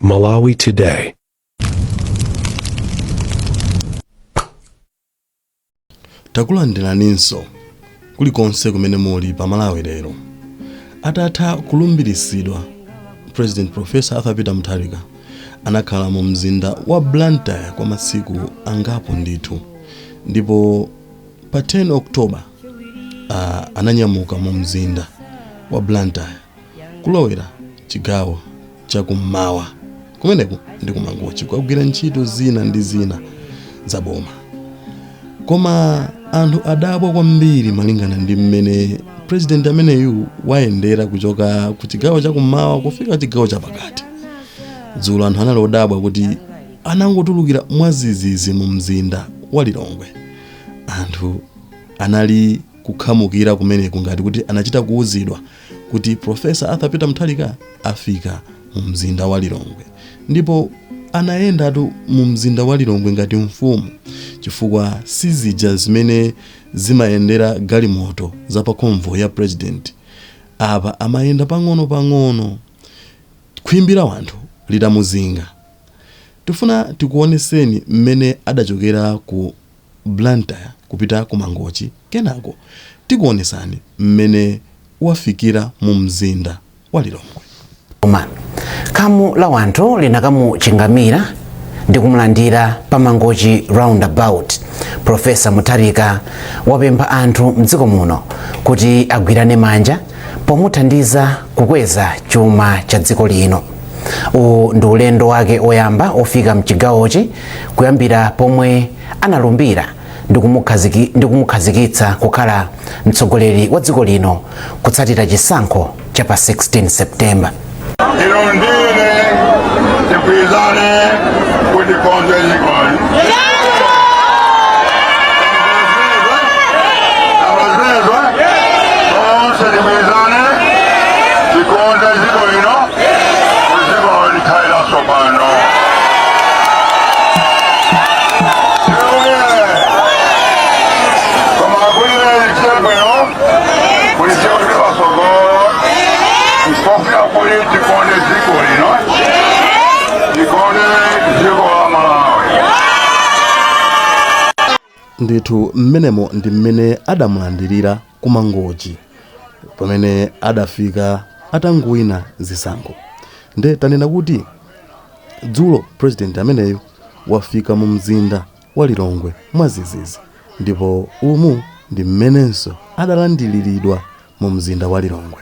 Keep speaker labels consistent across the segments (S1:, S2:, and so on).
S1: Malawi Today.
S2: Takulandiraninso kulikonse kumene muli pa Malawi Lero. Atatha kulumbiritsidwa, President Professor Arthur Peter Mutharika anakhala mu mzinda wa Blantyre kwa masiku angapo ndithu, ndipo pa 10 October ananyamuka mu mzinda wa Blantyre kulowera chigawo chakummawa, kumeneku ndi ku Mangochi, kukagwira ntchito zina ndi zina za boma. Koma anthu adabwa kwambiri malingana ndi mmene president ameneyu wayendera kuchoka ku chigawo chakummawa kufika chigawo chapakati. Dzulo anthu anali odabwa kuti anangotulukira mwazizizi mu mzinda wa Lilongwe. Anthu anali kukhamukira kumeneku ngati kuti anachita kuuzidwa kuti Professor Arthur Peter Mutharika afika mu mzinda wa Lilongwe, ndipo anayendatu mu mzinda wa Lilongwe ngati mfumu, chifukwa sizija zimene zimayendera galimoto za pa convoy ya president. Apa amayenda pang'ono pang'ono khwimbi la wanthu litamuzinga. Tifuna tikuoneseni mmene adachokera ku Blantyre kupita ku Mangochi, kenako tikuonesani mmene wafikira mu mzinda wa Lilongwe.
S3: Koma khamu la wanthu linakamuchingamira ndi kumulandira pa Mangochi Roundabout. Professor Mutharika wapempha anthu mdziko muno kuti agwirane manja pomuthandiza kukweza chuma cha dziko lino. Uwu ndi ulendo wake oyamba ofika mchigawochi kuyambira pomwe analumbira ndi kumukhazikitsa kukhala mtsogoleri wa dziko lino kutsatira chisankho cha pa 16 September.
S4: Inu ndine tigwirizane kuti tikonze dzikoli. Tonse tigwirizane tikonze dziko lino kuti dziko likhale latsopano. Koma kuti lichite bwino, kuti dziko lipite patsogolo, nkofuna kuti tikonde dziko lino, tikonde dziko la Malawi.
S2: Ndithu mmenemo ndi mmene adamulandirira ku Mangochi pamene adafika atangowina zisankho. Nde tanena kuti dzulo president ameneyu wafika mu mzinda wa Lilongwe mwazizizi, ndipo umu ndi mmenenso adalandiliridwa mu mzinda wa Lilongwe.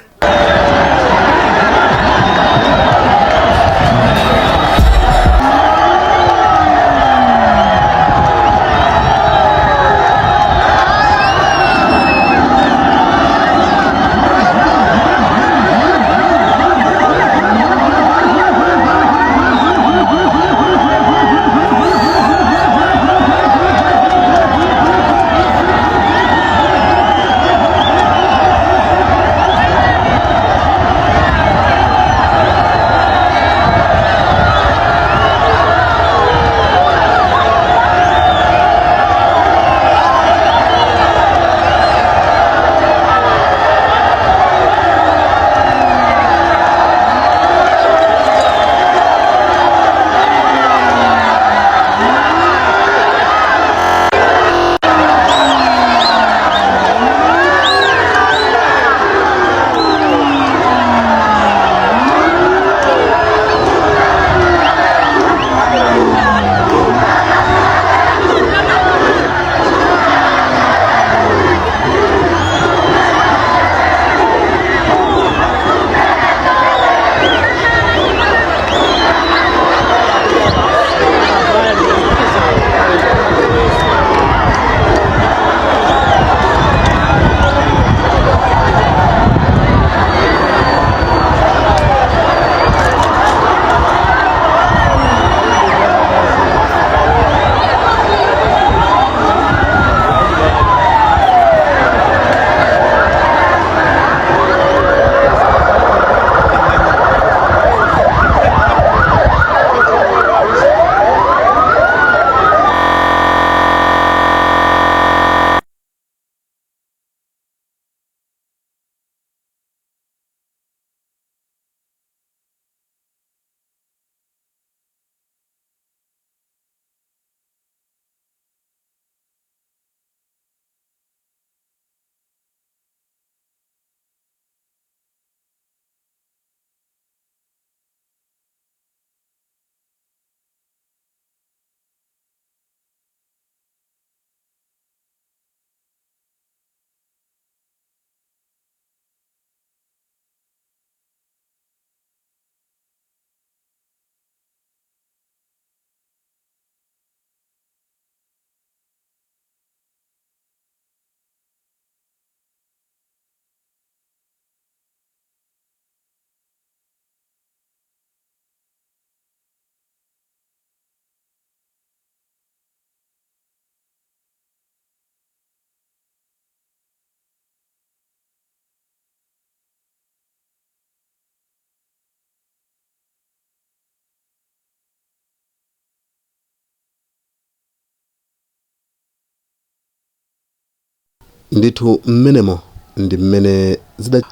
S2: Ndithu mmenemo ndi mmene zida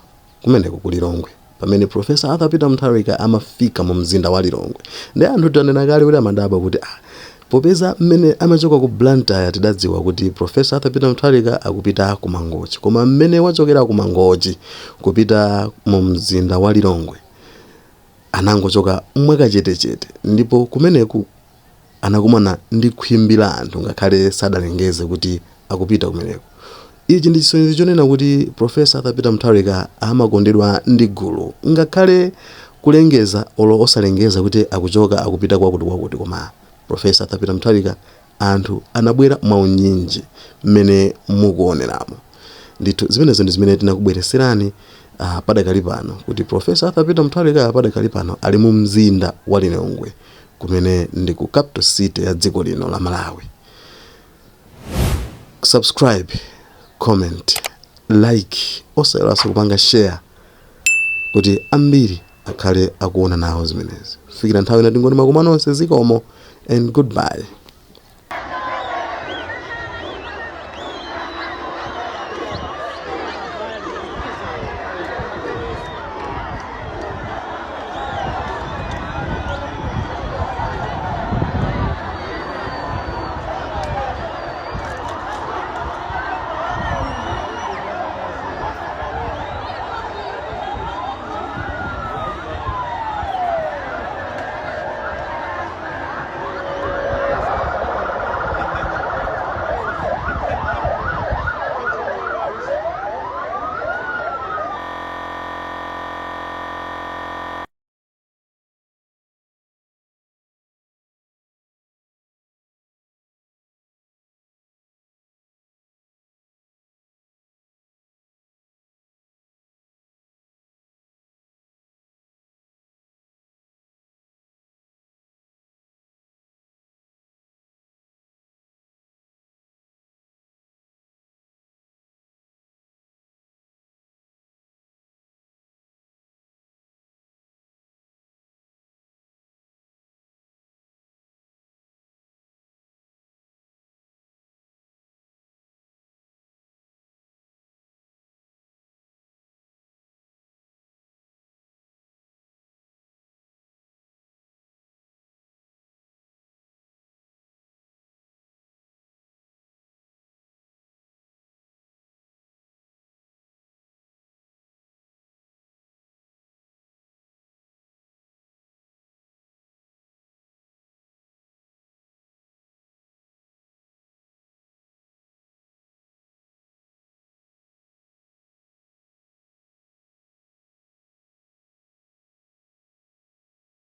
S2: kumeneko ku Lilongwe pamene Professor Arthur Peter Mutharika amafika mu mzinda wa Lilongwe. Ndi anthu tanena kale kuti amadabwa kuti ah, popeza mmene amachoka ku Blantyre tidadziwa kuti Professor Arthur Peter Mutharika akupita ku Mangochi, koma mmene wachokera ku Mangochi kupita mu mzinda wa Lilongwe anangochoka mwakachetechete, ndipo kumeneku anakumana ndi khwimbi la anthu ngakhale sadalengeze kuti akupita kumeneko. Ichi ndi chisonyezi chonena kuti Professor Arthur Peter Mutharika amakondedwa ndi gulu, ngakhale kulengeza olo osalengeza kuti akuchoka akupita kwakuti kwakuti, koma Professor Arthur Peter Mutharika anthu anabwera mwaunyinji mmene mukuoneramo. Ndithu zimenezo ndi zimene tinakubwereserani padakali pano, kuti Professor Arthur Peter Mutharika padakali pano ali mu mzinda wa Lilongwe, kumene ndi ku capital city ya dziko lino la Malawi. Subscribe, comment, like, osayiwalanso kupanga share kuti ambiri akhale akuona nawo zimenezi. Kufikira nthawi ina, tingoni makoma nonse, zikomo and goodbye.